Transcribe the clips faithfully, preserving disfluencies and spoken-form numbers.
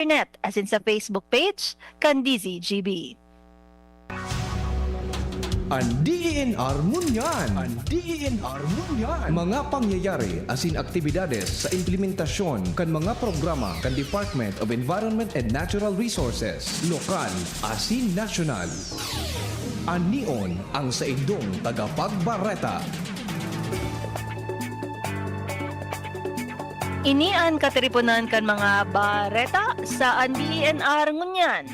internet asin sa Facebook page kan D Z G B. An D E N R ngunyan. An D E N R ngunyan. Mga pangyayari asin aktibidades sa implementasyon kan mga programa kan Department of Environment and Natural Resources, lokal asin nasyonal. An Nion, ang saindong tagapagbareta. Ini an katiriponan kan mga bareta sa An D E N R ngunyan.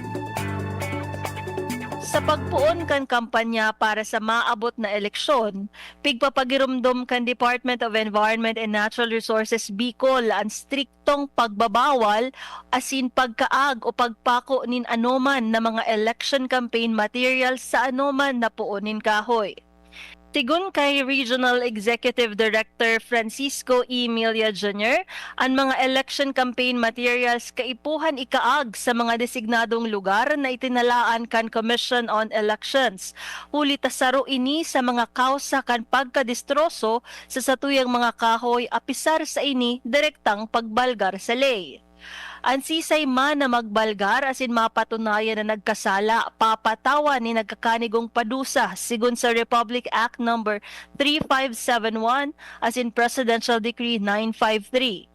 Sa pagpoon kan kampanya para sa maabot na eleksyon, pigpapagiromdom kan Department of Environment and Natural Resources Bicol an striktong pagbabawal asin pagkaag o pagpako nin anoman na mga election campaign materials sa anoman na poon nin kahoy. Sigon kay Regional Executive Director Francisco E. Milla Junior, an mga election campaign materials kaipuhan ikaag sa mga designadong lugar na itinalaan kan Commission on Elections, huli ta saro ini sa mga kawsa kan pagkadestroso sa satuyang mga kahoy, apisar sa ini direktang pagbalgar sa ley. An sisay man na magbalgar asin mapatunayan na nagkasala, papatawan nin nagkakanigong padusa, sigon sa Republic Act Number three five seven one asin Presidential Decree nine five three.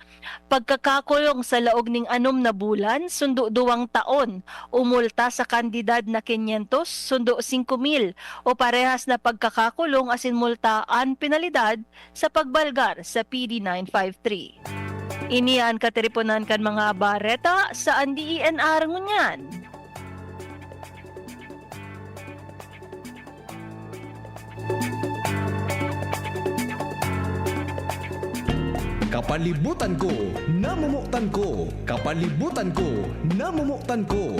Pagkakakulong sa laog ning anom na bulan, sundo duwang taon, o multa sa kantidad na kinyentos, sundo singko mil, o parehas na pagkakakulong asin multa an penalidad sa pagbalgar sa P D nine five three. Ini an katiriponan kan mga bareta sa An D E N R ngunyan. Kapalibutan ko, namomotan ko. Kapalibutan ko, namomotan ko.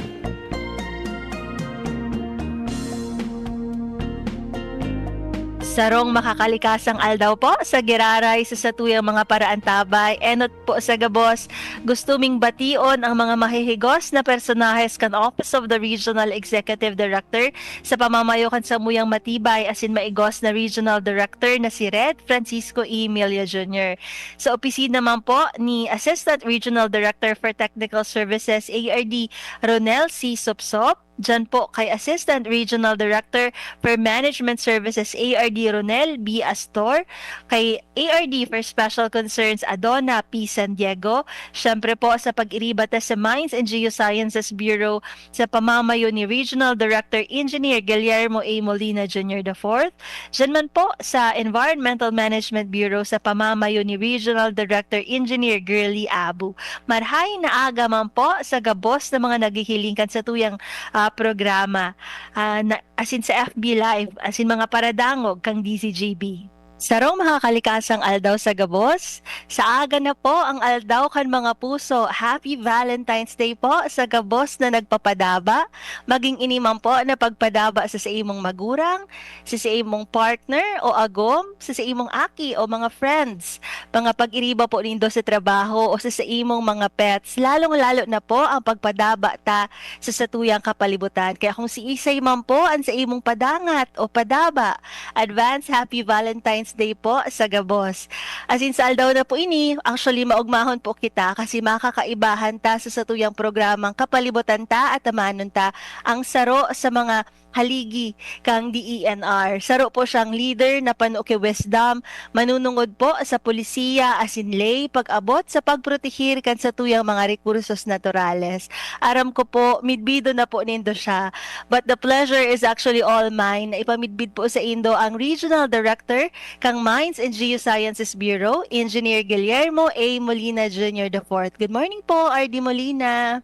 Sarong makakalikasang aldaw po sa giraray sa satuyang mga paraantabay. Enot po sa gabos, gusto ming bation ang mga mahihigos na personahes kan Office of the Regional Executive Director sa pamamayo kan samuyang matibay asin maigos na Regional Director na si Red Francisco E. Milla Junior. Sa opisina man po ni Assistant Regional Director for Technical Services, A R D, Ronel C. Sopsop, diyan po kay Assistant Regional Director for Management Services, A R D, Ronel B. Astor, kay A R D for Special Concerns, Adona P. San Diego, syempre po sa pag-iriba ta sa Mines and Geosciences Bureau sa pamamayo ni Regional Director Engineer Guillermo A. Molina Junior the fourth, diyan man po sa Environmental Management Bureau sa pamamayo ni Regional Director Engineer Girly Abu. Marhay na aga man po sa gabos na mga naghihiling kan satuyang, ah, programa, ah, na, asin sa F B Live, asin mga paradangog kan D Z G B. Sarong makakalikasang aldaw sa gabos. Sa aga na po ang aldaw kan mga puso. Happy Valentine's Day po sa gabos na nagpapadaba. Maging ini man po na pagpadaba sa saimong magurang, sa saimong partner o agom, sa saimong aki o mga friends, mga pag-iriba po nindo sa trabaho o sa saimong mga pets, lalong-lalo na po ang pagpadaba ta sa satuyang kapalibutan. Kaya kung siisay man po an saimong padangat o padaba, advance Happy Valentine's Day po sa gabos. Asin sa aldaw na po ini, actually, maogmahon po kita kasi makakaibahan ta sa satuyang programang Kapalibutan Ta at Amanon Ta, ang saro sa mga haligi kan D E N R. Saro po siyang leader na pano ki wisdom, manunungod po sa polisiya asin ley pag-abot sa pagproteher kan satuyang mga rekursos naturales. Aram ko po, midbido na po nindo siya. But the pleasure is actually all mine na ipamidbid po saindo ang Regional Director kan Mines and Geosciences Bureau, Engineer Guillermo A. Molina Junior the fourth. Good morning po, R D Molina.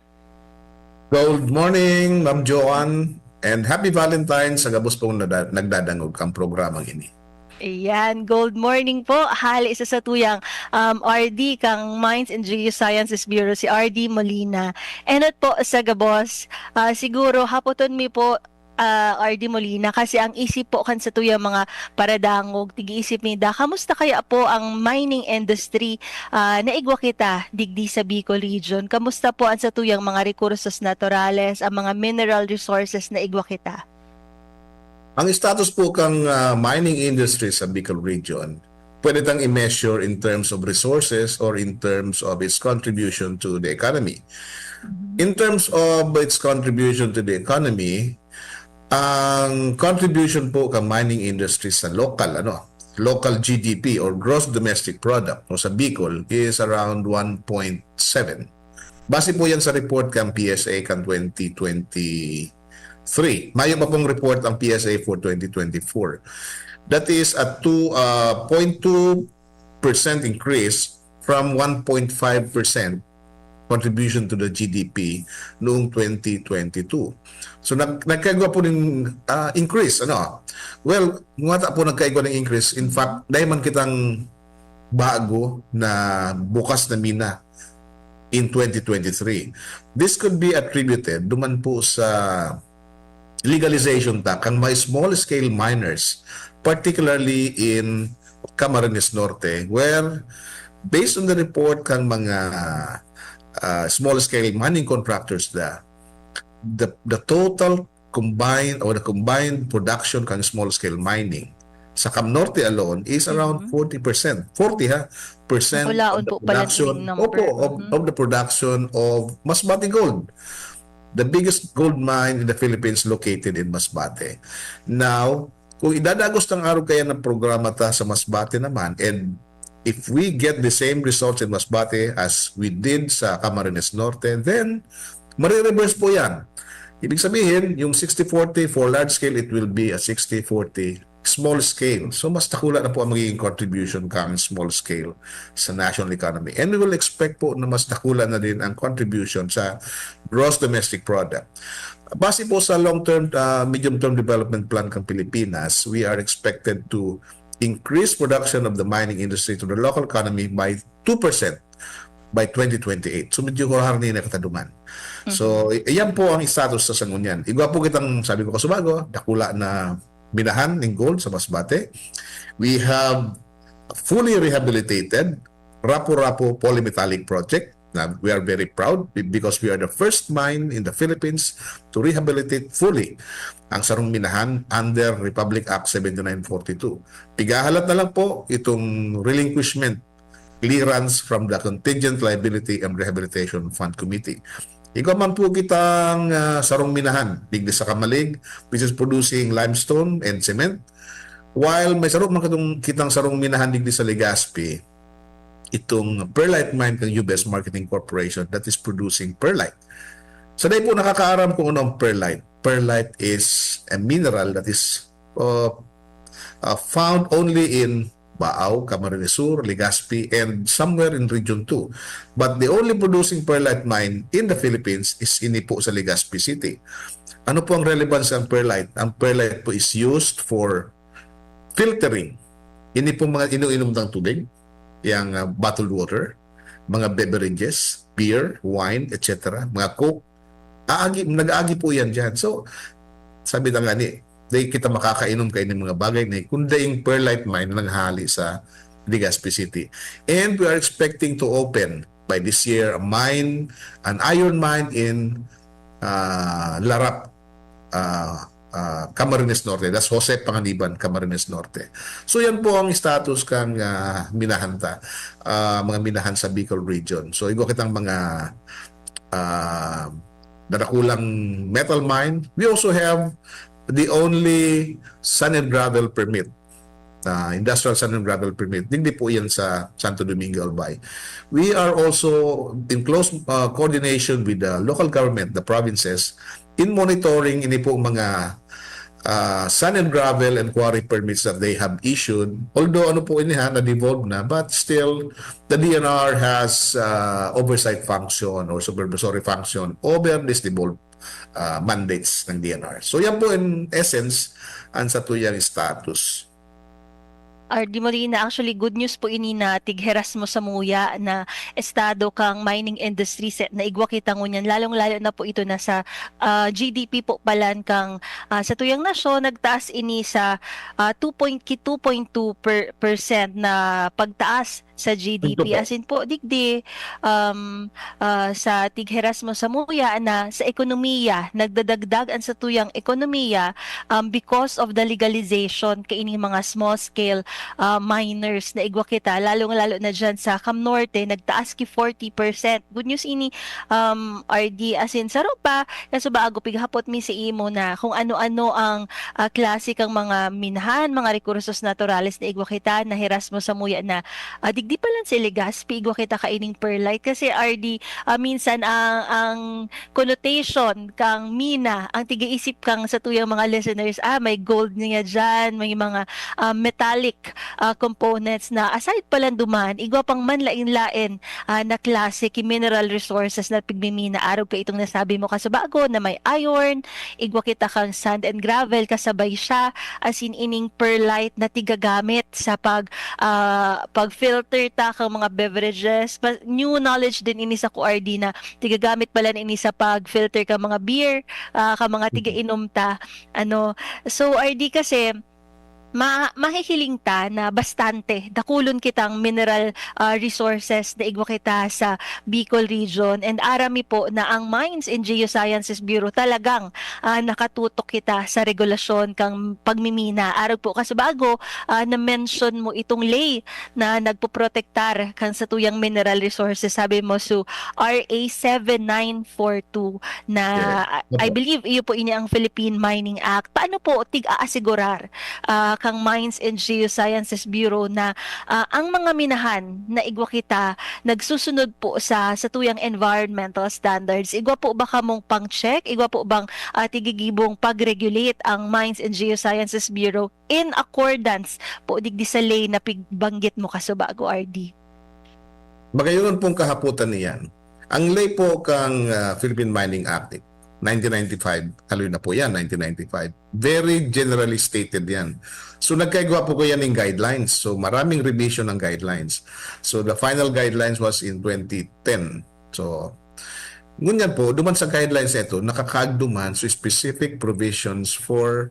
Good morning, Ma'am Joanne, and happy Valentine's sa gabos pong nada-, nagdadangog kan programang ini. Ayan, good morning po. Hale sa satuyang, um, R D kan Mines and Geosciences Bureau, si R D Molina. Enot po sa gabos, ah, siguro hapoton mi po, ah, R D Molina, kasi ang isip po kan satuyang mga paradangog, tig-iisip ninda, kamusta kaya po ang mining industry, ah, na igwa kita digdi sa Bicol Region? Kamusta po ang satuyang mga rekursos naturales, ang mga mineral resources na igwa kita? Ang status po kang, ah, mining industry sa Bicol Region, pwede tang i-measure in terms of resources or in terms of its contribution to the economy. In terms of its contribution to the economy, ang contribution po ka mining industry sa local, ano, local G D P or gross domestic product o sa Bicol is around one point seven. Base po yan sa report kang P S A kang twenty twenty-three. Mayo pa pong report ang P S A for twenty twenty-four. That is a two, uh, point two percent increase from one point five percent contribution to the G D P noong twenty twenty-two. So, nag-, nagkaigwa po ng, ah, increase, ano? Well, ngata po nagkaigwa ng increase. In fact, dahil man kitang bago na bukas na mina in twenty twenty-three. This could be attributed duman po sa legalization ta kang mga small scale miners, particularly in Camarines Norte, where based on the report kang mga, ah, small scale mining contractors da, the, the total combined or the combined production kang small scale mining sa Cam Norte alone is around Mhm. forty percent. Forty, ha? Percent Walaon of the po pala production, yung number. Opo, of, Mhm. of the production of Masbate Gold. The biggest gold mine in the Philippines located in Masbate. Now, kung idadagos ng araw kaya ng programa ta sa Masbate naman, and if we get the same results in Masbate as we did sa Camarines Norte, then marireverse po yan. Ibig sabihin, yung sixty forty for large scale, it will be a sixty forty small scale. So, mas dakula na po ang magiging contribution kang small scale sa national economy. And we will expect po na mas dakula na din ang contribution sa gross domestic product. Base po sa long-term, ah, medium-term development plan kang Pilipinas, we are expected to increase production of the mining industry to the local economy by two percent by twenty twenty-eight. So, medyo hurahar na yung nakataduman. So, i-, iyan po ang status sa sangunyan. Igwa po kitang, sabi ko kasubago, dakula na minahan ng gold sa Masbate. We have fully rehabilitated Rapu-Rapu Polymetallic Project. Na we are very proud be-, because we are the first mine in the Philippines to rehabilitate fully ang sarong minahan under Republic Act seventy-nine forty-two. Pigahalat na lang po itong relinquishment clearance from the Contingent Liability and Rehabilitation Fund Committee. Igwa man po kitang, ah, sarong minahan digdi sa Camalig, which is producing limestone and cement. While may saro man kitong, kitang sarong minahan digdi sa Legazpi, itong perlite mine kang U B S Marketing Corporation that is producing perlite. Sa dai po nakakaaram kung ano ang perlite, perlite is a mineral that is, uh, uh, found only in Baao, Camarines Sur, Legazpi, and somewhere in Region two. But the only producing perlite mine in the Philippines is ini po sa Legazpi City. Ano po ang relevance ng perlite? Ang perlite po is used for filtering. Ini po mga iniinom ng tubig, yung, ah, bottled water, mga beverages, beer, wine, et cetera, mga Coke. Aagi, nag-aagi po yan dyan. So, sabi na nga ni, di kita makakainom kayo ng mga bagay na kung daing perlite mine na nanghali sa Legazpi City. And we are expecting to open by this year a mine, an iron mine in, ah, Larap, ah, ah, Camarines Norte. That's Jose Panganiban, Camarines Norte. So, yan po ang status kang, ah, minahan ta, ah, mga minahan sa Bicol region. So, igwa kitang mga, ah, darakulang metal mine. We also have the only sand and gravel permit, ah, industrial sand and gravel permit. Digdi po yan sa Santo Domingo, Albay. We are also in close, ah, coordination with the local government, the provinces, in monitoring ini po mga, ah, sand and gravel and quarry permits that they have issued. Although ano po ini ha, na-devolve na, but still, the D N R has, ah, oversight function or supervisory function over these devolved, ah, mandates ng D N R. So yan po in essence ang satuyang status. R D Molina, actually, good news po ini na tig-Heras mo samuya na estado kang mining industry set na igwa kita ngunyan, lalong-lalo na po ito na sa, ah, G D P po palan kang, ah, satuyang nasyon, nagtaas ini sa, ah, two point, two point two per, percent na pagtaas sa G D P. Asin po, digdi, um, ah, sa tig-Heras mo samuya na sa ekonomiya, nagdadagdag an satuyang ekonomiya, um, because of the legalization kaining mga small scale, ah, miners na igwa kita, lalong-lalo na diyan sa Cam Norte, nagtaas ki forty percent. Good news ini, um, R D, asin saro pa, kaso bago pighapot mi sa imo na kung ano-ano ang, ah, klase kang mga minahan, mga rekursos naturales na igwa kita, nahiras mo samuya na, ah, digdi pa lang sa Legazpi, igwa kita kaining perlite. Kasi, R D, ah, minsan ang, ang connotation kang mina, ang tigaisip kang satuyang mga listeners, ah, may gold niya diyan, may mga, ah, metallic, ah, components na aside pa lang duman, igwa pang manlain-lain, ah, na klase ki mineral resources na pigmimina. Arog ka itong nasabi mo kasubago na may iron, igwa kita kang sand and gravel, kasabay siya, asin ining perlite na tigagamit sa pag, ah, pag-filter ta kang mga beverages. Pa-, new knowledge din ini sa ko, R D, na tigagamit pala ini sa pag-filter ka mga beer, ah, ka mga Mhm. tigainom ta. Ano, so, R D, kasi ma-, mahihiling ta na bastante dakulon kitang mineral, ah, resources na igwa kita sa Bicol region, and aram mi po na ang Mines and Geosciences Bureau talagang, ah, nakatutok kita sa regulasyon kang pagmimina. Arog po kasubago, ah, na-mention mo itong ley na nagpoprotektar kan satuyang mineral resources, sabi mo, so R A seven nine four two na, Yes. ah, I Opo. believe iyo po ini ang Philippine Mining Act. Paano po tig-aasegurar, ah, kang Mines and Geosciences Bureau na, ah, ang mga minahan na igwa kita nagsusunod po sa satuyang environmental standards? Igwa po ba kamong pang-check? Igwa po bang, ah, tigigibong pag-regulate ang Mines and Geosciences Bureau in accordance po digdi sa ley na pigbanggit mo kasubago, R D? Magayon pong kahapotan niyan. Ang ley po kang, ah, Philippine Mining Act, nineteen ninety-five, haloy na po yan, nineteen ninety-five. Very generally stated yan. So, nagkaigwa po ko yan ng guidelines. So, maraming revision ng guidelines. So, the final guidelines was in twenty ten. So, ngunyan po, duman sa guidelines na ito, nakakaagduman sa specific provisions for,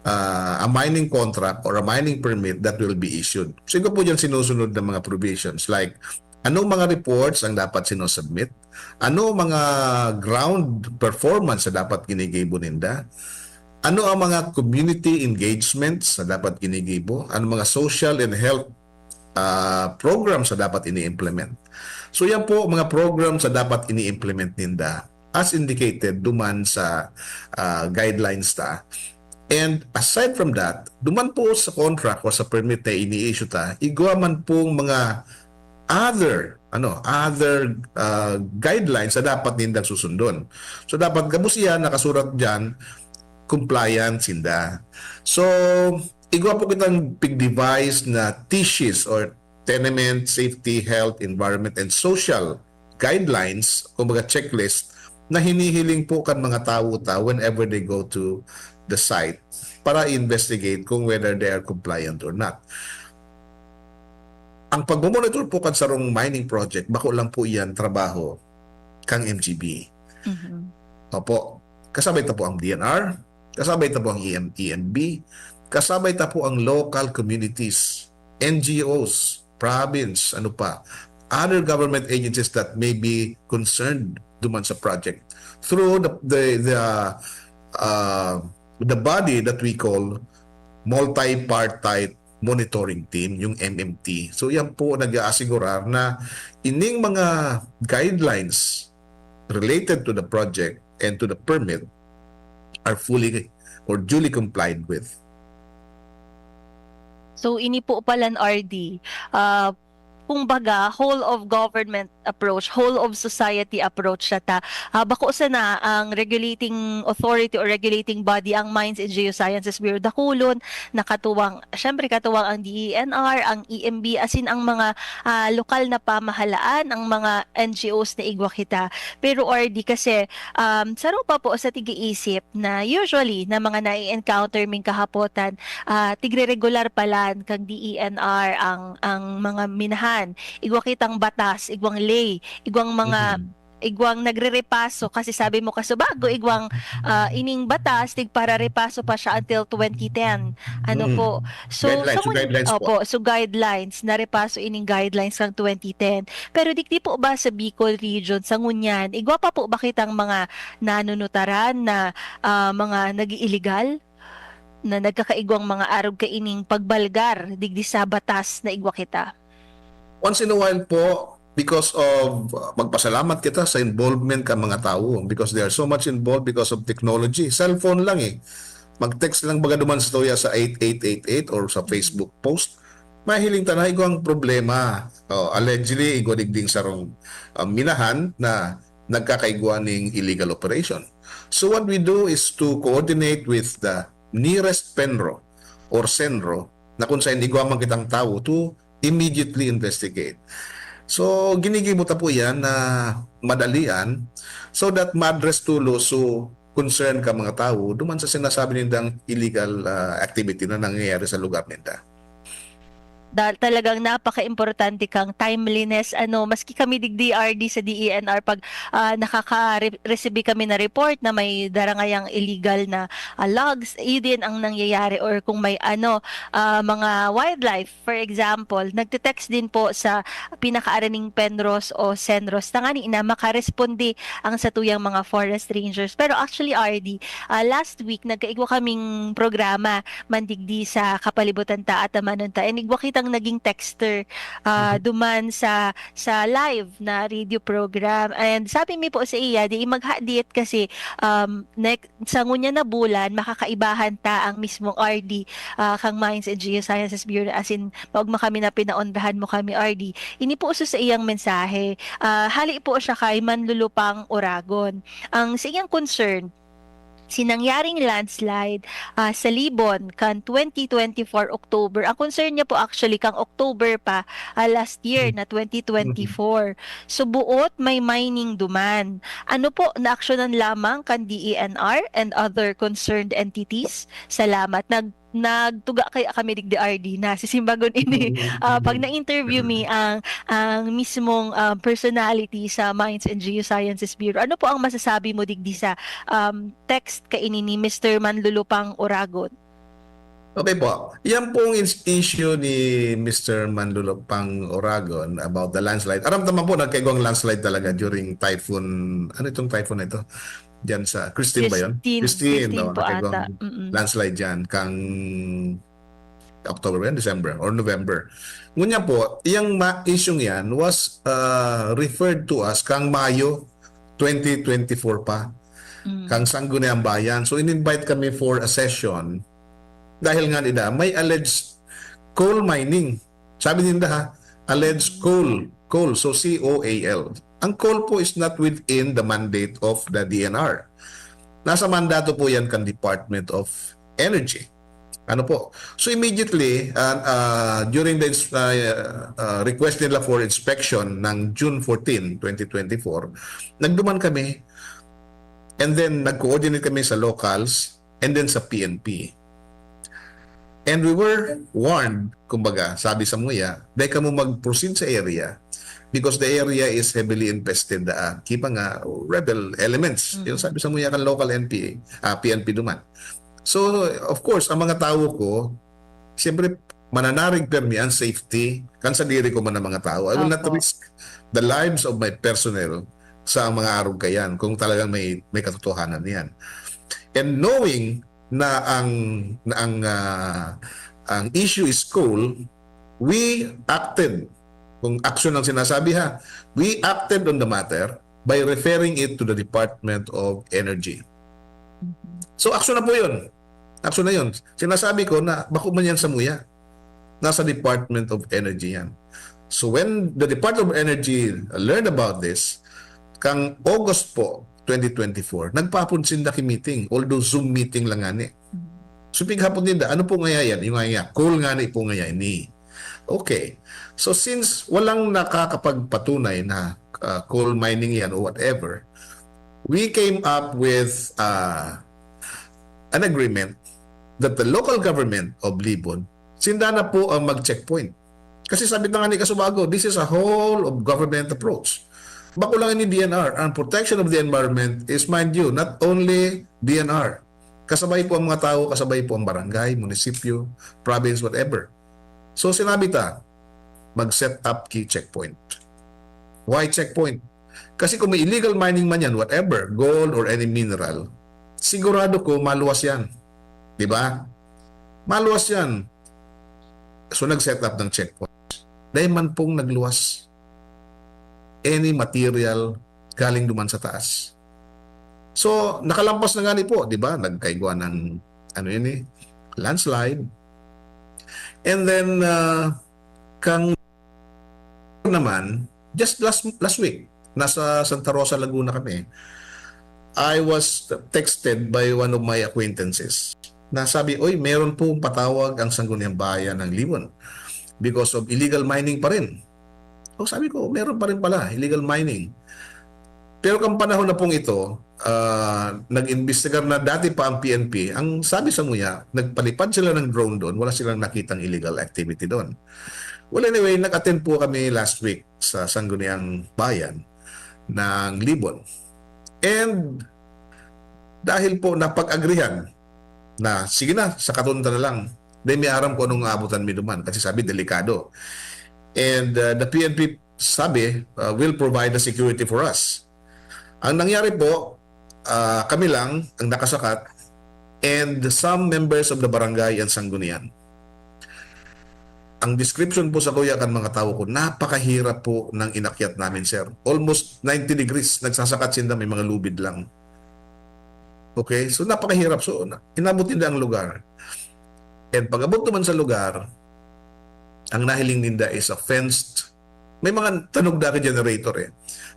ah, a mining contract or a mining permit that will be issued. So, igwa po dyan sinusunod ng mga provisions, like, anong mga reports ang dapat sinusubmit? Ano mga ground performance na dapat ginigibo ninda? Ano ang mga community engagements na dapat ginigibo? Ano mga social and health, ah, programs na dapat ini-implement? So, yan po, mga programs na dapat ini-implement ninda as indicated duman sa, ah, guidelines ta. And aside from that, duman po sa contract o sa permit na ini-issue ta, igwa man pong mga other, ano, other, ah, guidelines na dapat nindang susundon. So, dapat gabos iyan nakasurat diyan, compliant sinda. So, igwa po kitang pig-devise na TSHES or Tenement, Safety, Health, Environment, and Social Guidelines, kumbaga checklist, na hinihiling po kan mga tawo ta whenever they go to the site para i-investigate kung whether they are compliant or not. Ang pagmomonitor po kan sarong mining project, bako lang po iyan trabaho kang M G B. Mhm. Opo. Kasabay ta po ang D N R, kasabay ta po ang E M, E M B, kasabay ta po ang local communities, N G Os, province, ano pa, other government agencies that may be concerned duman sa project through the, the, the, uh, the body that we call Multipartite Monitoring Team, yung M M T. So, yan po nag-aasegurar na ining mga guidelines related to the project and to the permit are fully or duly complied with. So, ini po palan, R D, ah, kumbaga, whole of government approach, whole of society approach siya ta. Ah, bako sana ang regulating authority or regulating body ang Mines and Geosciences Bureau. Dakulon, nakatuwang, syempre, katuwang ang D E N R, ang E M B, asin ang mga, ah, lokal na pamahalaan, ang mga N G Os na igwa kita. Pero, R D, kasi, um, saro pa po sa tigiisip na usually na mga nai-encounter ming kahapotan, ah, tigre-regular palan kang D E N R ang, ang mga minahan. Igwa kitang batas, igwang ley, igwang mga Mhm. igwang nagrerepaso, kasi sabi mo kasubago, igwang, ah, ining batas, tigpararepaso pa siya until twenty ten. Ano Mm. po? So, Guidelines, sa so ngun-, guidelines po. Opo, so guidelines, narepaso ining guidelines kang twenty ten. Pero digdi po ba sa Bicol Region, sa ngunyan, igwa pa po ba kitang mga nanunutaran na, ah, mga nag-iiligal? Na nagkakaigwang mga arog kaining pagbalgar digdi sa batas na igwa kita? Once in a while po, because of, uh, magpasalamat kita sa involvement ka mga tawo, because they are so much involved because of technology. Cellphone lang eh. Mag-text lang baga duman sa tuya sa eight eight eight eight or sa Facebook post. Mahiling ta na igwang problema. Oh, allegedly, igwa digding sarong, uh, minahan na nagkakaigwa ning illegal operation. So what we do is to coordinate with the nearest PENRO or CENRO na kung saan igwa man kitang tawo to immediately investigate. So, ginigibo ta po yan na madalian so that ma-address tulos so concern ka mga tawo duman sa sinasabi nindang illegal, ah, activity na nangyayari sa lugar ninda. Da-, talagang napaka-importante kang timeliness, ano, maski kami digdi, R D, sa D E N R, pag, ah, nakaka-re-, receive kami na report na may dara ngayang illegal na, ah, logs, yun din ang nangyayari. Or kung may, ano, ah, mga wildlife, for example, nagte-text din po sa pinakaaraning PENROs o CENROs, tangani na makaresponde ang satuyang mga forest rangers. Pero actually, R D, ah, last week, nagkaigwa kaming programa mandigdi sa kapalibutan ta at amanon ta. And igwa kitang naging texter, ah, Mhm. duman sa, sa live na radio program. And sabi mi po sa iya, di maghadit kasi, um, nek-, sa ngunyan na bulan, makakaibahan ta ang mismong R D, ah, kang Mines and Geosciences Bureau. As in, maogma kami na pinaonrahan mo kami, R D. Ini po uso sa iyang mensahe. Ah, hali po siya kay Manlulupang Oragon. Ang sa iyang concern, sinangyaring landslide, ah, sa Libon kan twenty twenty-four October. Ang concern niya po actually kang October pa, ah, last year Mhm. na twenty twenty-four. So, buot may mining duman. Ano po, naaksyonan lamang kan D E N R and other concerned entities? Salamat. Nag-, nagtuga kaya kami digdi, R D, na sisimbagon ini. Mhm. Ah, pag Mhm. na-interview mi Mhm. ang, ang mismong, ah, personality sa Mines and Geosciences Bureau, ano po ang masasabi mo digdi sa, um, text kaini ni Mister Manlulupang Oragon? Okay po. Yan pong ins-, issue ni Mister Manlulupang Oragon about the landslide. Aram naman po, nagkaigwang landslide talaga during typhoon. Ano itong typhoon na ito? Diyan sa Christine ba yun? Christine, Christine, Christine no? po Nagkaigwang ata. Mm-mm. Landslide dyan kang October ba yan? December or November. Ngunyan po, yung ma-, issue yan was, uh, referred to as kang Mayo twenty twenty-four pa, Mm. kang Sangguniang Bayan. So, in-invite kami for a session dahil nga nila, may alleged coal mining. Sabi ninda ha, alleged coal, coal, so C O A L. Ang coal po is not within the mandate of the D N R. Nasa mandato po yan kan Department of Energy. Ano po? So immediately, uh, uh, during the ins-, uh, uh, request nila for inspection ng June fourteen, twenty twenty-four, nagduman kami. And then nag-coordinate kami sa locals and then sa P N P. And we were warned, kumbaga, sabi sa muya, "Dai kamo mag-proceed sa area because the area is heavily infested, ah, ki mga rebel elements." Mhm. Yung sabi sa muya kan local N P A, ah, P N P duman. So, of course, ang mga tawo ko, siyempre, mananarig permi ang safety kan sadiri ko man ang mga tawo. I will not Opo. risk the lives of my personnel sa mga arog kayan kung talagang may, may katotohanan yan. And knowing na ang, na ang, ah, ang issue is coal, we acted. Kung action ang sinasabi ha, we acted on the matter by referring it to the Department of Energy. So, action na po yun. Action na yun. Sinasabi ko na bako man yan sa muya. Nasa Department of Energy yan. So, when the Department of Energy learned about this, kang August po, twenty twenty-four, nagpapon sinda ki meeting, although Zoom meeting lang ngani. So, pighapon ninda, "Ano po ngaya yan?" Yung ngaya, "Coal ngani po ngaya ini." Okay. So, since walang nakakapagpatunay na, ah, coal mining yan o whatever, we came up with, ah, an agreement that the local government of Libon, sinda na po ang mag-checkpoint. Kasi sabi na nga ni Kasubago, this is a whole of government approach. bako lang ini D N R. Ang protection of the environment is, mind you, not only D N R. Kasabay po ang mga tao, kasabay po ang barangay, munisipyo, province, whatever. So sinabi ta, mag-set up ki checkpoint. Why checkpoint? Kasi kung may illegal mining man yan, whatever, gold or any mineral, sigurado ko maluwas yan. Di ba? Maluwas yan. So nag-set up ng checkpoint. Dahil man pong nagluwas any material galing duman sa taas. So, nakalampas na nga ni po, di ba? Nagkaigwa ng, ano yun eh, landslide. And then, uh, kang naman, just last last week, nasa Santa Rosa, Laguna kami. I was texted by one of my acquaintances na sabi, "Oy, meron pong patawag ang Sangguniang Bayan ng Libon because of illegal mining pa rin." O, sabi ko, "Meron pa rin pala, illegal mining." Pero kang panahon na pong ito, ah, nag-imbestigar na dati pa ang P N P. Ang sabi sa nguya, nagpalipad sila ng drone doon, wala silang nakitang illegal activity doon. Well, anyway, nag-attend po kami last week sa Sangguniang Bayan ng Libon. And dahil po napag-agrihan na, "Sige na, sa katon ta na lang." Then may aram ko anong aabutan mi duman kasi sabi, delikado. And uh, the P N P sabi, uh, will provide the security for us. Ang nangyari po, uh, kami lang ang nakasakat and some members of the barangay and sanggunian. Ang description po sa kuya kan mga tao ko, napakahirap po ng inakyat namin, sir. Almost ninety degrees, nagsasakat sinda, may mga lubid lang. Okay? So, napakahirap. So, na- inabot nila ang lugar. And pag-abot naman sa lugar, ang nahiling ninda is a fenced, may mga tanog dati generator eh.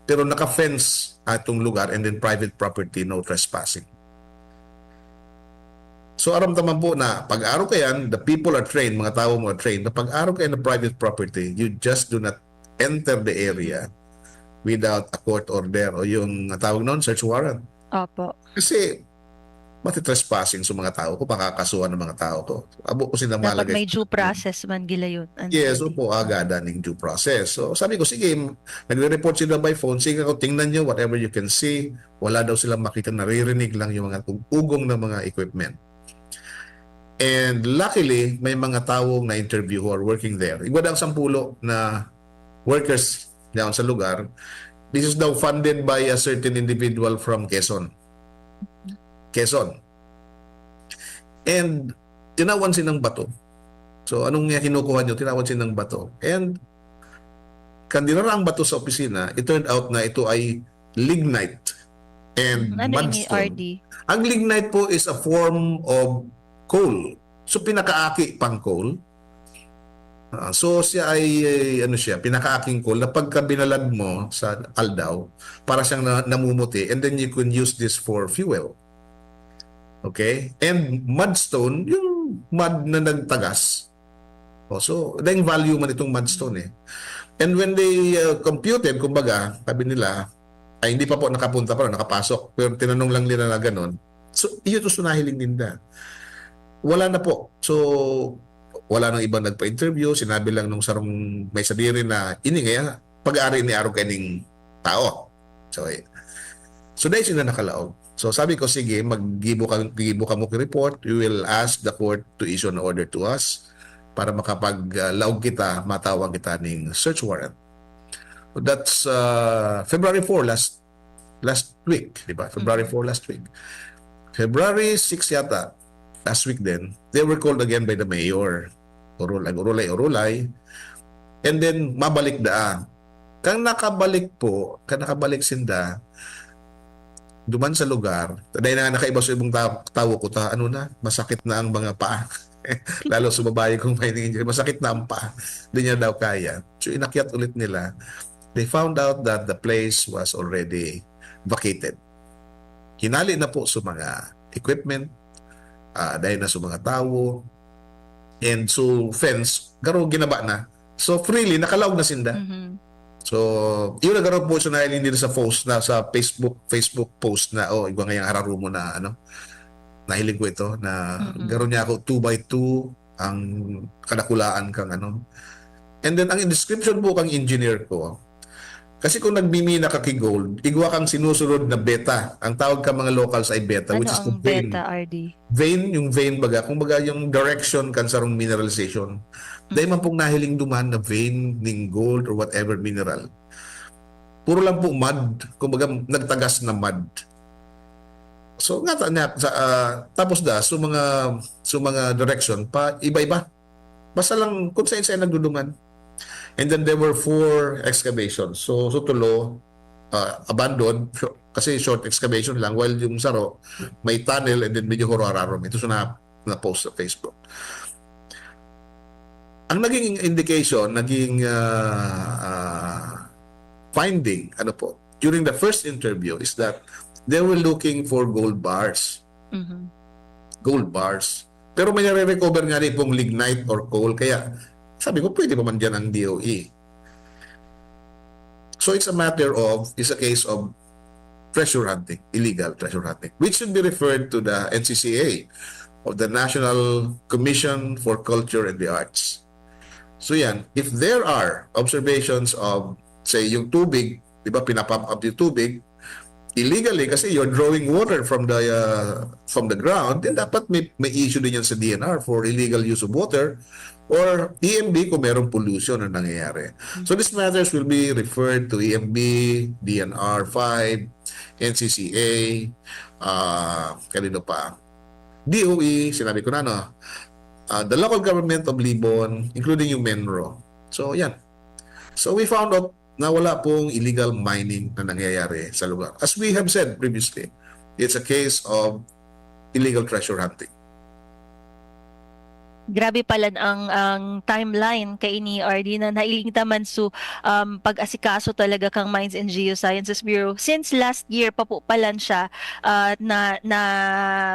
Pero naka-fence atong lugar and then private property, no trespassing. So, aram ta man po na pag-aro ka yan, the people are trained, mga tao mo are trained, na pag-aro ka yan ng private property, you just do not enter the area without a court order o yung tawag noon, search warrant. Opo. Kasi, mati-trespassing sa mga tao ko, makakasuhan ng mga tao ko. Abo ko sila Dapat malagay. May due process man gila yun. Ano Yes, yun? Opo, agada ning due process. So, sabi ko, sige, nagre-report sila by phone. Sige, ako, tingnan nyo, whatever you can see. Wala daw silang makita, naririnig lang yung mga ug- ugong na mga equipment. And luckily, may mga taong na-interview who are working there. Igwa daw sampulo na workers doon sa lugar. This is daw funded by a certain individual from Quezon. Quezon. And tinawan silang bato. So, anong nga kinukuha nyo? Tinawan silang bato. And kan dinara ang bato sa opisina, it turned out na ito ay lignite and Ano ini, mudstone. R D? Ang lignite po is a form of coal. So, pinakaaki pang coal. Ah, so, siya ay, eh, ano siya, pinakaaking coal na pagka binalad mo sa aldaw, para siyang na, namumuti, and then you can use this for fuel. Okay? And mudstone, yung mud na nagtagas. Oh, so, daing value man itong mudstone eh. And when they uh, computed, kumbaga, sabi nila, ay hindi pa po nakapunta pa, nakapasok. Pero tinanong lang nila na ganun. So, iyo to sunahiling ninda. Wala na po. So, wala nang ibang nagpa-interview. Sinabi lang nung sarong may sadiri na ini nga pag-aari ni Arog kaning tao. So, eh. So, dahil sila nakalaog. So, sabi ko, sige, maggibo ka, gibo ka mo report. We will ask the court to issue an order to us para makapag-laog kita, matawan kita ning search warrant. That's uh, February four, last last week, di ba? February four last week. February six yata, last week din, they were called again by the mayor. Urul, nag-urulay-urulay. And then, mabalik daa. Kang nakabalik po, kang nakabalik sinda, duman sa lugar, dahil na nakaiba sa ibang tao, tao ko ta, ano na, masakit na ang mga paa. Lalo sa babae kong mining engineer, masakit na ang paa. Hindi niya daw kaya. So, inakyat ulit nila. They found out that the place was already vacated. Hinali na po sa mga equipment, ah, dahil na sa mga tao, and so fence, garo ginaba na. So freely, nakalaog na sinda. Mhm. So, yun na garo po sa nahiling din sa post na sa Facebook, Facebook post na, oh, igwa ngayang hararumo na, ano, nahiling ko ito, na Mm-mm. garo niya ako two by two ang kadakulaan kang ano. And then, ang description po kang engineer ko, Kasi kung nagmimina ka ki gold, igwa kang sinusunod na beta. Ang tawag ka mga locals ay beta, Ano which is the ang vein. Beta, R D? Vein, yung vein baga, kumbaga yung direction kan sarong mineralization. Dahil man pong nahiling duman na vein ning gold or whatever mineral. Puro lang po mud, kumbaga nagtagas na mud. So nga ta niya, sa, ah, tapos da, so mga, so mga direction pa, iba-iba. Basta lang kung saan-saan nagduduman. And then there were four excavations. So, so tulo, ah, abandoned kasi short excavation lang, while yung saro, may tunnel and then medyo hurararom. Ito sa na, na-post sa Facebook. Ang naging indication, naging ah, ah, finding, ano po, during the first interview is that they were looking for gold bars. Mhm. Gold bars. Pero may nare-recover nga rin pong lignite or coal. Kaya sabi ko, pwede pa man dyan ang D O E. So it's a matter of, it's a case of treasure hunting, illegal treasure hunting, which should be referred to the N C C A or the National Commission for Culture and the Arts. So yan, if there are observations of, say, yung tubig, di ba, pinapump up yung tubig, illegally kasi you're drawing water from the uh, from the ground, then dapat may, may issue din yan sa D N R for illegal use of water or E M B kung merong pollution na nangyayari. So these matters will be referred to E M B, D N R five, N C C A, uh, kanino pa? D O E, sinabi ko na, no? Uh, the local government of Libon, including yung MENRO. So, yan. So, we found out na wala pong illegal mining na nangyayari sa lugar. As we have said previously, it's a case of illegal treasure hunting. Grabe pala ang ang timeline kaini, R D, na nailing ta man su um, pag-asikaso talaga kang Mines and Geosciences Bureau. Since last year pa po palan siya ah, na, na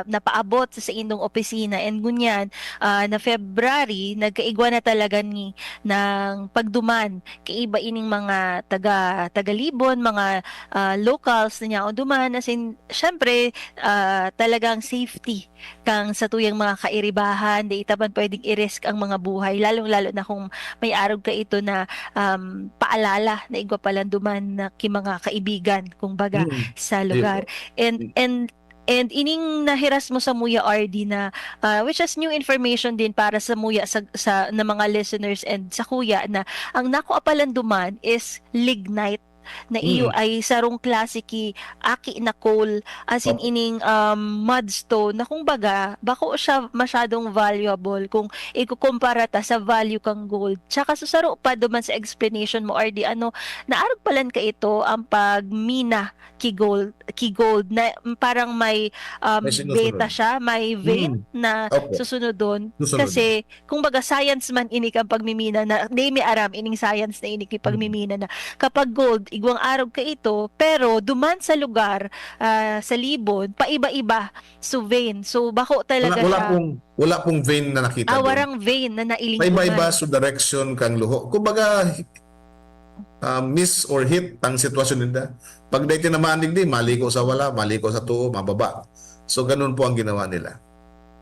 napaabot sa saindong opisina, and ngunyan ah, na February, nagkaigwa na talaga ni ng pagduman kaiba ining mga taga taga Libon, mga ah, locals na niya o duman, as in, syempre ah, talagang safety kang satuyang mga kairibahan, di ita man pwedeng i-risk ang mga buhay, lalong-lalo na kung may arog ka ito na um, paalala na igwa palan duman na ki mga kaibigan, kung baga, Mm. sa lugar. And and and ining nahiras mo samuya, R D, na ah, which is new information din para samuya sa, sa na mga listeners and sakuya, na ang nakua palan duman is lignite na iyo Mm. ay sarong klase ki aki na coal, as in Opo. ining um, mudstone na kung baga bako siya masyadong valuable kung ikukumpara ta sa value kang gold. Tsaka susaro pa duman sa explanation mo, R D, ano, naarog palan ka ito ang pagmina ki gold, ki gold na parang may um, May sinusunod. Beta siya, may vein Mm. na Opo. susunodon. Susunod. Kasi kung baga science man ini kang pagmimina na, di mi aram ining science na ini ki pagmimina na kapag gold, igwang arog ka ito, pero duman sa lugar, ah, sa Libon, paiba-iba su vein. So, bako Wala, talaga wala siya. Pong, wala pong vein na nakita Ah, doon. Warang vein na nailing Paiba-iba duman. Su direction kang luho. Kumbaga, ah, miss or hit ang sitwasyon nila. Pag dahil tinamaan digdi, maliko sa wala, maliko sa tuo, mababa. So, ganun po ang ginawa nila.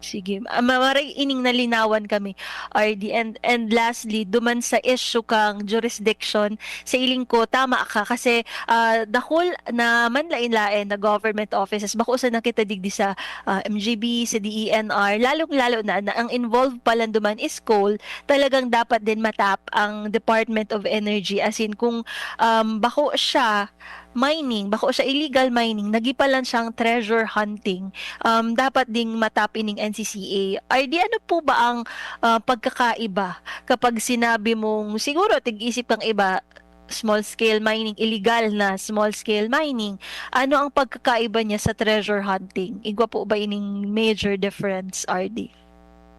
Sige. Ah, ma- maray ining nalinawan kami, R D. And, and lastly, duman sa issue kang jurisdiction, sa iling ko, tama ka. Kasi ah, dakul na manlain-lain na government offices, bako sa nakita digdi sa ah, M G B, sa D E N R, lalong-lalo na, na ang involved palan duman is coal, talagang dapat din matap ang Department of Energy. As in, kung um, bako siya mining, bako siya illegal mining, nagipalan siyang treasure hunting, um, dapat ding matap ining N C C A. R D, ano po ba ang ah, pagkakaiba kapag sinabi mong, siguro, tig-isip kang iba, small scale mining, illegal na small scale mining, ano ang pagkakaiba niya sa treasure hunting? Igwa po ba ining major difference, R D?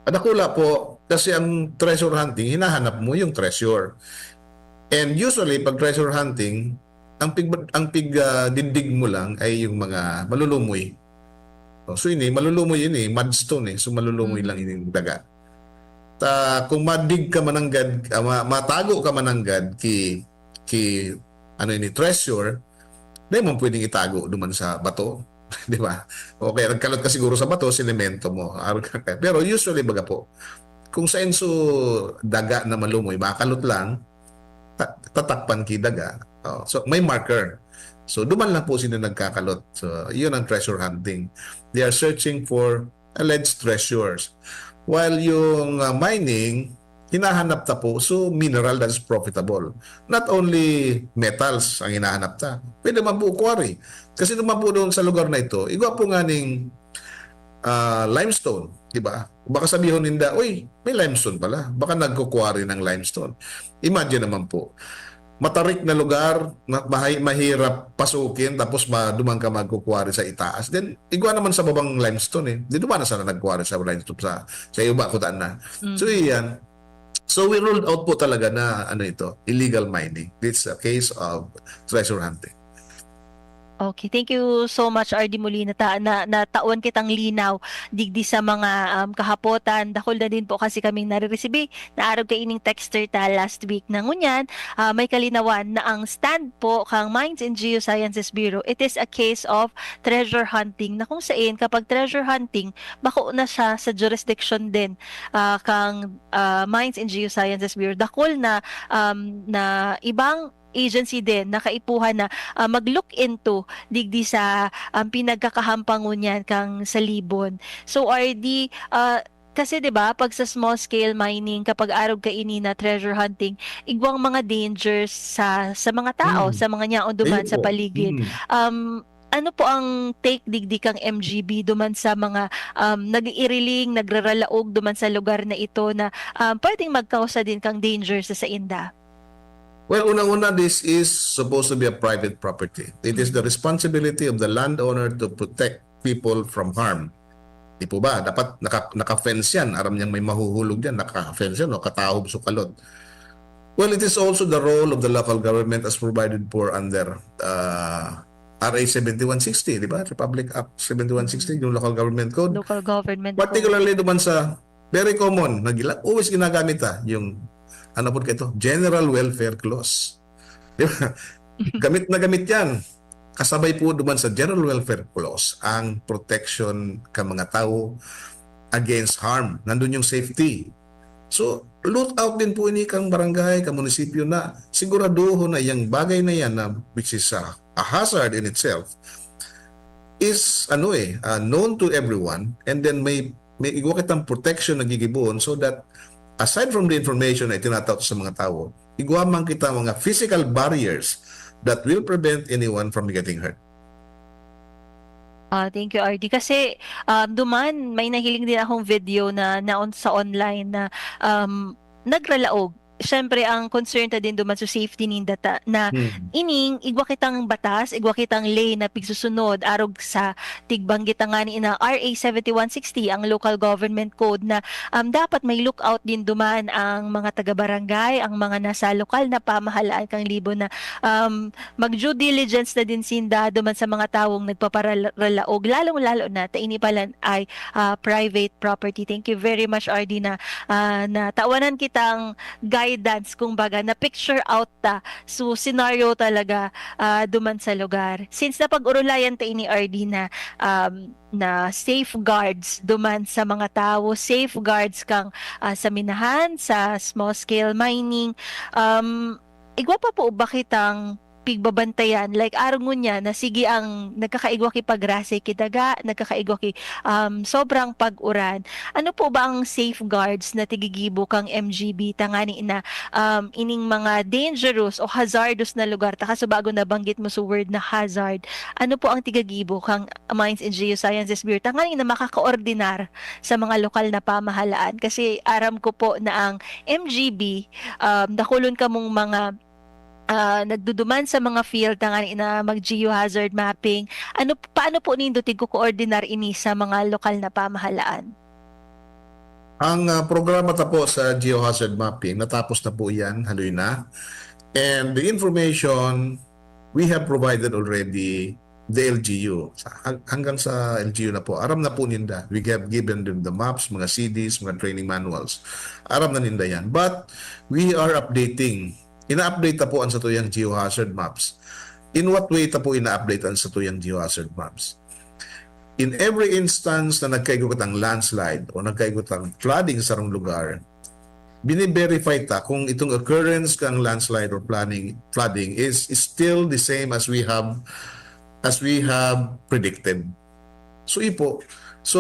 Dakula po, kasi ang treasure hunting, hinahanap mo yung treasure. And usually, pag treasure hunting, ang pig, ang pig ah, dindig mo lang ay yung mga malulumoy. Oh, so ini, malulumoy ini, mudstone eh. So malulumoy Mhm. Lang ini yung daga. Ta, kung madig ka mananggad, ah, ma- matago ka mananggad ki, ki, ano ini, treasure, di mo pwedeng itago duman sa bato. Di ba? O kaya nagkalot ka siguro sa bato, sinemento mo. Pero usually, baga po, kung sa inso daga na malumoy, makalot lang, ta- tatakpan ki daga. Oh, so may marker. So duman lang po sila nagkakalot. So yun ang treasure hunting. They are searching for alleged treasures. While yung uh, mining, hinahanap ta po, so mineral that is profitable. Not only metals ang hinahanap ta. Pwede man po quarry. Kasi naman po doon sa lugar na ito, igwa po nga ning ah, limestone, di ba? Baka sabihon ninda, "Uy, may limestone pala." Baka nagkukuwari ng limestone. Imagine naman po, matarik na lugar, ma- mahi- mahirap pasukin, tapos ma- duman ka magkukuwari sa itaas. Then, igwa naman sa babang limestone eh. Di duman na sana nagkuwari sa limestone sa, sa iba, kutaan na. So, iyan. So, we ruled out po talaga na ano ito, illegal mining. It's a case of treasure hunting. Okay, thank you so much, R D Molina. Ta, na, natawan kitang linaw digdi sa mga um, kahapotan. Dakul na din po kasi kaming nariresibi na arog kaining texter ta last week na ngunyan, ah, may kalinawan na ang stand po kang Mines and Geosciences Bureau, it is a case of treasure hunting, na kung sain kapag treasure hunting, bako na siya sa jurisdiction din ah, kang ah, Mines and Geosciences Bureau. Dakul na um, na ibang agency din na kaipuhan na ah, mag-look into digdi sa um, pinagkakahampangon niyan kang sa Libon. So, R D, ah, kasi 'di ba, pag sa small scale mining, kapag arog kaini na treasure hunting, igwang mga dangers sa sa mga tao, Mm. sa mga nyaon duman Ayun sa po. paligid. Mm. Um, ano po ang take digdi kang M G B duman sa mga um, nag-iiriling, nagraralaog duman sa lugar na ito na um, pwedeng magkausa din kang danger sa sainda? Well, unang-una, this is supposed to be a private property. It is the responsibility of the landowner to protect people from harm. Di po ba? Dapat naka, naka-fence yan. Aram niyang may mahuhulog dyan. Naka-fence yan o katahob sukalot. Well, it is also the role of the local government as provided for under uh, R A seventy-one sixty, di ba? Republic Act seventy-one sixty, yung Local Government Code. Local government code. Particularly duman sa very common, na gila, always ginagamit ha, yung ano po ito, general welfare clause. Di ba? Gamit na gamit yan. Kasabay po duman sa general welfare clause ang protection ka mga tao against harm. Nandun yung safety. So, loot out din po ini kang barangay, kang munisipyo na siguraduhon na yung bagay na yan na which is a, a hazard in itself is ano eh, ah, known to everyone, and then may may igwa kitang protection na gigibohon so that aside from the information na itinataw sa mga tao, igwa man kita mga physical barriers that will prevent anyone from getting hurt. Ah, thank you, R D. Kasi um, duman, may nahiling din akong video na naon sa online na um, nagralaog. Siyempre, ang concern ta din duman sa safety ninda ta, na Hmm. ining igwa kitang batas, igwa kitang ley na pigsusunod arog sa tigbanggit ta ngani na R A seventy-one sixty, ang local government code, na um, dapat may lookout din duman ang mga taga-barangay, ang mga nasa lokal na pamahalaan kang Libon na um, mag-due diligence na din sinda duman sa mga tawong nagpaparalaog, lalong-lalo na ta ini pala ay ah, private property. Thank you very much, R D, na ah, natawanan kitang guidance, kumbaga, na picture out ta. So, scenario talaga ah, duman sa lugar. Since napag-urulayan ta ini, R D, na um, na safeguards duman sa mga tawo, safeguards kang ah, sa minahan, sa small scale mining. Um, igwa pa po ba kitang pigbabantayan, like arog ngunyan na sige ang nagkakaigwa ki pagrasay ki daga, nagkakaigwa ki um, sobrang pag-uran. Ano po ba ang safeguards na tigigibo kang M G B tangani na um, ining mga dangerous o hazardous na lugar? Ta kaso bago nabanggit mo sa word na hazard, ano po ang tigagibo kang Mines and Geosciences Bureau tangani na makakaordinar sa mga lokal na pamahalaan? Kasi aram ko po na ang M G B, um, dakulon kamong mga ah, nagduduman sa mga field tangani na mag-geohazard mapping. Ano, paano po nindo tigko-coordinar ini sa mga lokal na pamahalaan? Ang ah, programa ta po sa geohazard mapping, natapos na po yan, haloy na. And the information, we have provided already the L G U. Sa- hang- Hanggang sa L G U na po, aram na po ninda. We have given them the maps, mga C Ds, mga training manuals. Aram na ninda yan. But we are updating. Ina-update ta po ang satuyang geohazard maps. In what way ta po ina-update ang satuyang geohazard maps? In every instance na nagkaigo kitang landslide o nagkaigo kitang flooding sa sarong lugar, bine-verify ta kung itong occurrence kang landslide or planning, flooding is, is still the same as we have, as we have predicted. So, iyo po. So,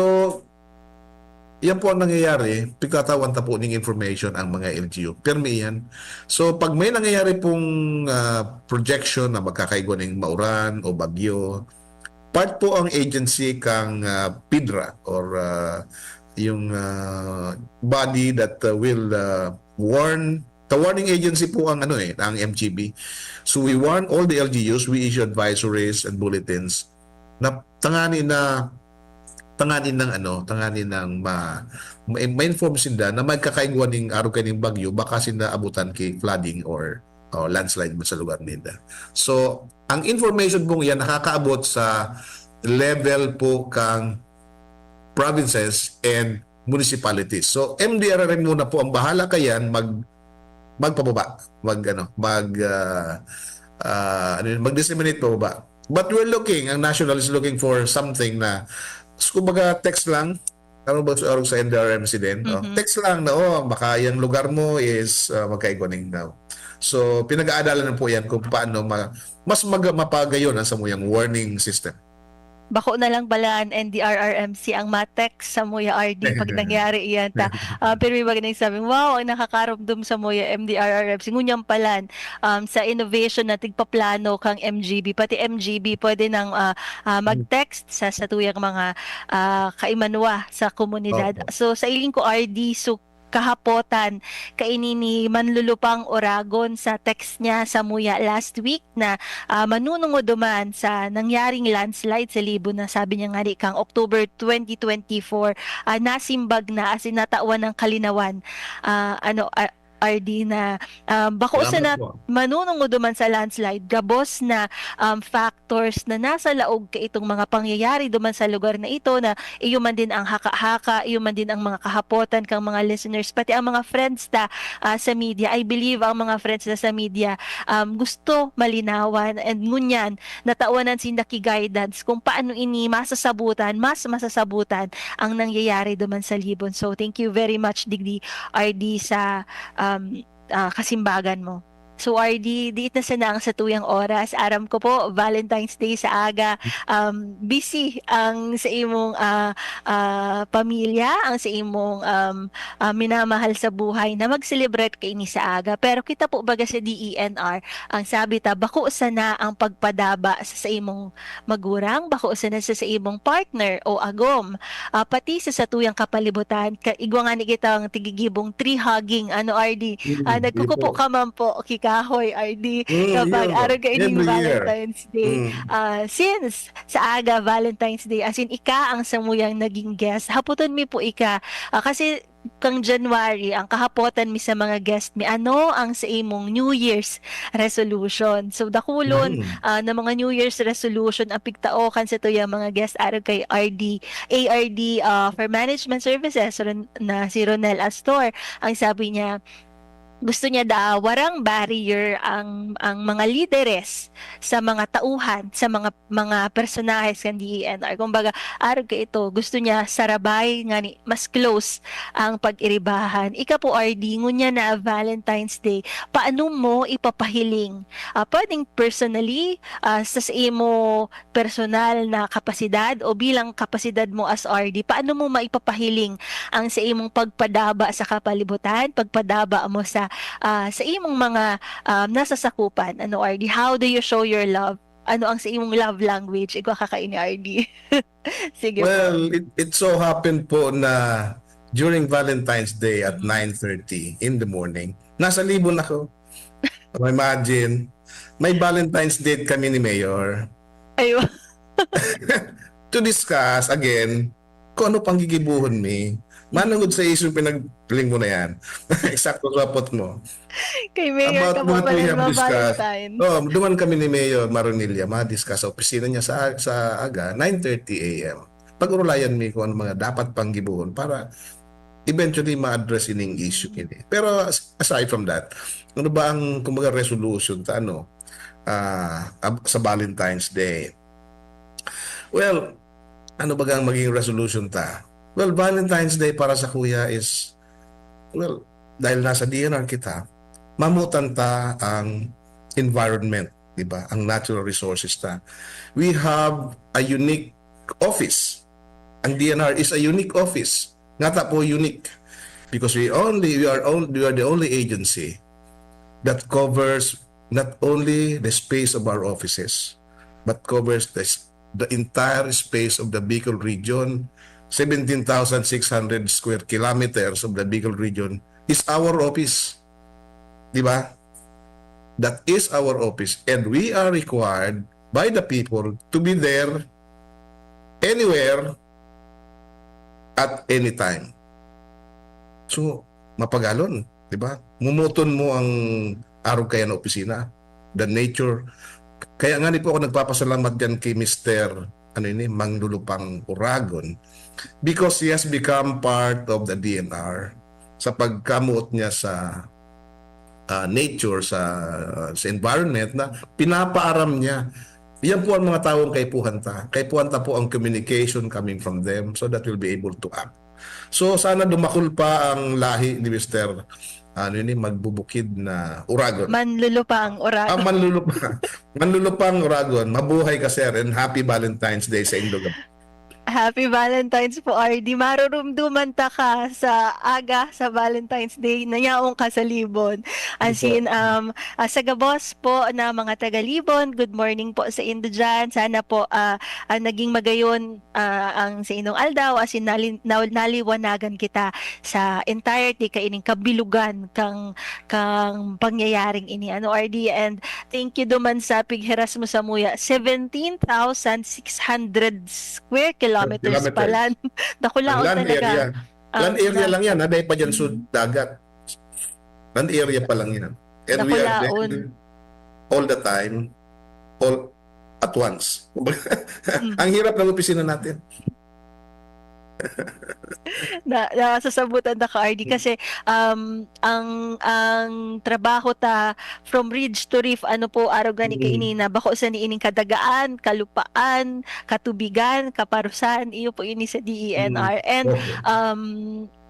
yan po ang nangyayari, pigkatawan ta po ning information ang mga L G U. Pirmi yan. So, pag may nangyayari pong, ah, projection na magkakaigwa ning mauran o bagyo, part po ang agency kang, ah, PIDRA or, ah, yung, ah, body that, ah, will, ah, warn. The warning agency po ang ano eh, ang M G B. So we warn all the L G Us, we issue advisories and bulletins na tangani na tangani ng ano, tangani ng ma, ma, ma-inform sinda na may kakaigwa ning arog kaning bagyo, baka sinda abutan ki flooding or, o landslide man sa lugar ninda. So, ang information pong yan nakakaabot sa level po kang provinces and municipalities. So, M D R R M muna po ang bahala kayan mag, magpababa, mag, ano, mag, ah, ah, ano yun, mag-disseminate pababa. But we're looking, ang national is looking for something na, kumbaga, text lang, ano ba sa, sa N D R R M C din? Oh, Mhm. Text lang na, oh, baka yung lugar mo is, ah, magkaigwa ning daw. So, pinag-aadalan na po yan kung paano ma, mas mag, mapagayon ang samuyang warning system. Bako na lang pala ang N D R R M C ang ma-text sa muya R D pag nangyari iyan ta. Ah, pero may mga nagsabi, "Wow, ang nakakarumdom sa muya M D R R M C." Ngunyan palan, um, sa innovation na tigpaplano kang M G B, pati M G B pwede nang, ah, ah, mag-text sa, sa tuyang mga, ah, kaimanwa sa komunidad. Opo. So, sa iling ko, R D, so, kahapotan, kaini ni Manlulupang Oragon sa text niya sa muya last week na, ah, manunungodoman sa nangyaring landslide sa Libon na sabi niya nga ni kang October twenty twenty-four, ah, nasimbag na, as in, natawan ng kalinawan. Ah, ano, ah, R D na, um, bako sa Salamat na po. manunungodoman sa landslide, gabos na, um, factors na nasa laog kaitong mga pangyayari duman sa lugar na ito na iyo man din ang haka-haka, iyo man din ang mga kahapotan kang mga listeners, pati ang mga friends ta, ah, sa media. I believe ang mga friends na sa media, um, gusto malinawan and ngunyan, natawanan sinda ki guidance kung paano ini masasabutan, mas masasabutan ang nangyayari duman sa Libon. So, thank you very much, digdi R D, sa, um, ah, kasimbagan mo. So, R D, diit na sana ang satuyang oras. Aram ko po, Valentine's Day sa aga, um, busy ang sa imong, ah, ah, pamilya, ang sa imong, um, ah, minamahal sa buhay na mag-celebrate kaini sa aga. Pero kita po baga sa D E N R, ang sabi ta, bako sana ang pagpadaba sa, sa imong magurang, bako sana sa, sa imong partner o agom. Ah, pati sa satuyang kapalibutan, ka, igwa nga ni kitang tigigibong tree hugging, ano, R D? Mm, Ah, nagkukupo ipo. ka man po ki kahoy, R D, Mm, kapag yun, no? araw kaining Every year. Valentine's Day. Mm. Ah, since sa aga, Valentine's Day, as in, ika ang samuyang naging guest. Haputon mi po ika. Ah, kasi kang January, ang kahapotan mi sa mga guest mi, ano ang sa imong New Year's resolution? So, dakulon, Mm. ah, na mga New Year's resolution ang pigtao kan sa tuyang mga guest, arog kay R D, A R D, ah, for Management Services, Ron-, na si Ronel Astor. Ang sabi niya, gusto niya daw warang barrier ang, ang mga lideres sa mga tauhan, sa mga, mga personahes kan D E N R. Kumbaga, arog ka ito, gusto niya sarabay nga ni, mas close ang pag-iribahan. Ika po, R D, ngunyan na Valentine's Day, paano mo ipapahiling? Ah, pwedeng personally, ah, sa, sa imo personal na kapasidad o bilang kapasidad mo as R D, paano mo maipapahiling ang sa imong pagpadaba sa kapalibutan, pagpadaba mo sa, ah, sa imong mga, um, nasasakupan? Ano, R D? How do you show your love? Ano ang sa imong love language? Igwa ka kaini, R D. Sige po. Well, it, it so happened po na during Valentine's Day at nine thirty in the morning, nasa Libon ako. Imagine, may Valentine's date kami ni Mayor Ayun. to discuss again kung ano pang gigibuhon mi. Manungod sa issue pinagpiling mo na yan. Eksakto sa apot mo. Kay Mayor About ka po what we pala have mga discussed. Valentine. Oh, duman kami ni Mayor Maronilla, ma-discuss sa opisina niya sa, sa aga, nine thirty A M. Pag-urulayan mi kung ano mga dapat pang gibuhon para eventually ma-address ining issue ini. Pero as-, aside from that, ano ba ang, kumbaga, resolution ta, ano, ah, ab-, sa Valentine's Day? Well, ano ba ang maging resolution ta? Well, Valentine's Day para sa kuya is, well, dahil nasa D N R kita, mamutan ta ang environment, di ba? Ang natural resources ta. We have a unique office. Ang D N R is a unique office. Nga ta po unique? Because we only, we are on, we are the only agency that covers not only the space of our offices, but covers the, the entire space of the Bicol region. Seventeen thousand six hundred square kilometers of the Bicol region is our office. Di ba? That is our office. And we are required by the people to be there anywhere at any time. So, mapagalon, di ba? Mumuton mo ang arog kaya na opisina, the nature. Kaya nga ni po ako nagpapasalamat diyan kay Mister ano ini, Manglulupang Uragon, because he has become part of the D N R sa pagkamuot niya sa, ah, nature, sa, sa environment na pinapaaram niya. Yan po ang mga taong kaipuhan ta. Kaipuhan ta po ang communication coming from them so that we'll be able to act. So, sana dumakol pa ang lahi ni Mister ano ini, Magbubukid na Uragon. Manlulupa ang Uragon. Ah, Manlulupa. Manlulupa ang Uragon. Mabuhay ka, sir, and happy Valentine's Day sa indo. Happy Valentine's po, R D. Marurumduman ta ka sa aga sa Valentine's Day na yaon ka sa Libon. As Opo. in, um, ah, sa gabos po na mga taga-Libon, good morning po sa indo dyan. Sana po, ah, ah, naging magayon, ah, ang sa inyong aldaw, as in, nali-, naw-, naliwanagan kita sa entirety kaining kabilugan kang, kang pangyayaring ini, ano, R D? And thank you duman sa pighiras mo samuya, seventeen thousand six hundred square kilometers pa Kilometers. lan. Dakulaon Ang land talaga. area. Ah, Land area lang yan, ha? Dahil pa dyan sa Mm. dagat. Land area pa lang yan. And we are Dakulaon. there all the time, all at once. Mm. Ang hirap ng opisina natin. Na, nasasabutan na ka, R D, kasi, um, ang, ang trabaho ta from ridge to reef, ano po, araw gani Mm. kaini na bako sa niining kadagaan, kalupaan, katubigan, kaparusan, iyo po ini sa D E N R. Mm. And, Okay. um,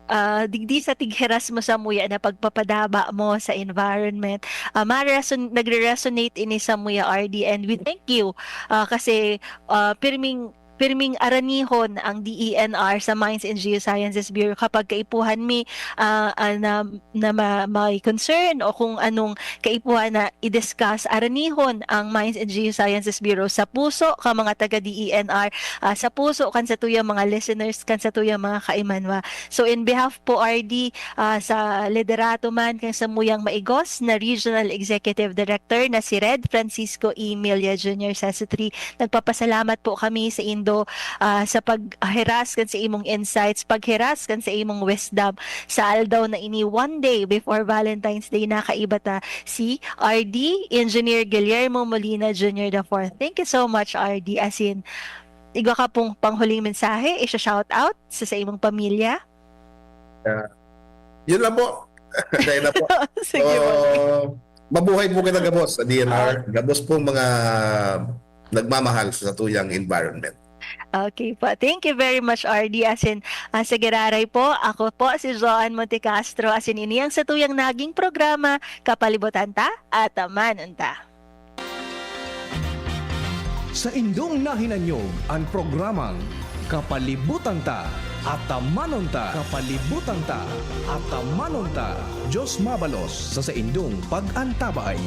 ah, digdi sa tigheras mo samuya na pagpapadaba mo sa environment, ah, marason-, nagre-resonate ini samuya, R D, and we thank you, ah, kasi, ah, pirming pirming aranihon ang D E N R sa Mines and Geosciences Bureau kapag kaipuhan mi, ah, ah, na, na ma-, may concern o kung anong kaipuhan na i-discuss, aranihon ang Mines and Geosciences Bureau sa puso ka mga taga D E N R, ah, sa puso kan satuyang mga listeners, kan satuyang mga kaimanwa. So, in behalf po, R D, ah, sa liderato man kan samuyang maigos na Regional Executive Director na si Red Francisco E. Milla Junior Sasutri, nagpapasalamat po kami sa indo, ah, sa paghiras kan sa imong insights, paghiras kan sa imong wisdom sa aldaw na ini, one day before Valentine's Day. Nakaiba ta si R D, Engineer Guillermo Molina Junior the fourth. Thank you so much, R D. As in, igwa ka pong panghuling mensahe, i-shout out sa, sa imong pamilya? Ah, yun lang po. Dahil na po. Sige So, po. mabuhay po kita, gabos, sa D N R. Ah. Gabos po mga nagmamahal sa satuyang environment. Okay po. Thank you very much, R D. As in, ah, sa Giraray po, ako po si Joan Montecastro. As in, ini ang satuyang naging programa, Kapalibutan Ta, Atamanon Ta. Sa indong nahinanyog an programang Kapalibutan Ta, Atamanon Ta. Kapalibutan Ta, Atamanon Ta. Diyos mabalos sa saindong pag-antabay.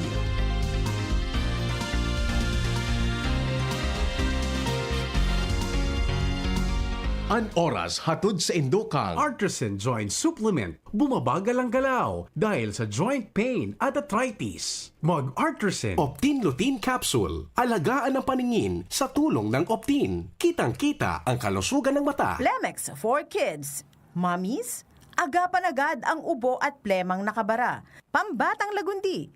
An oras hatod saindo kan Artisan Joint Supplement. Bumabagal ang galaw dahil sa joint pain at arthritis. Mag-Artisan Optin Lutein Capsule. Alagaan ang paningin sa tulong ng Optin. Kitang-kita ang kalusugan ng mata. Plemex for Kids. Mommies, agapan agad ang ubo at plemang nakabara. Pambatang lagundi,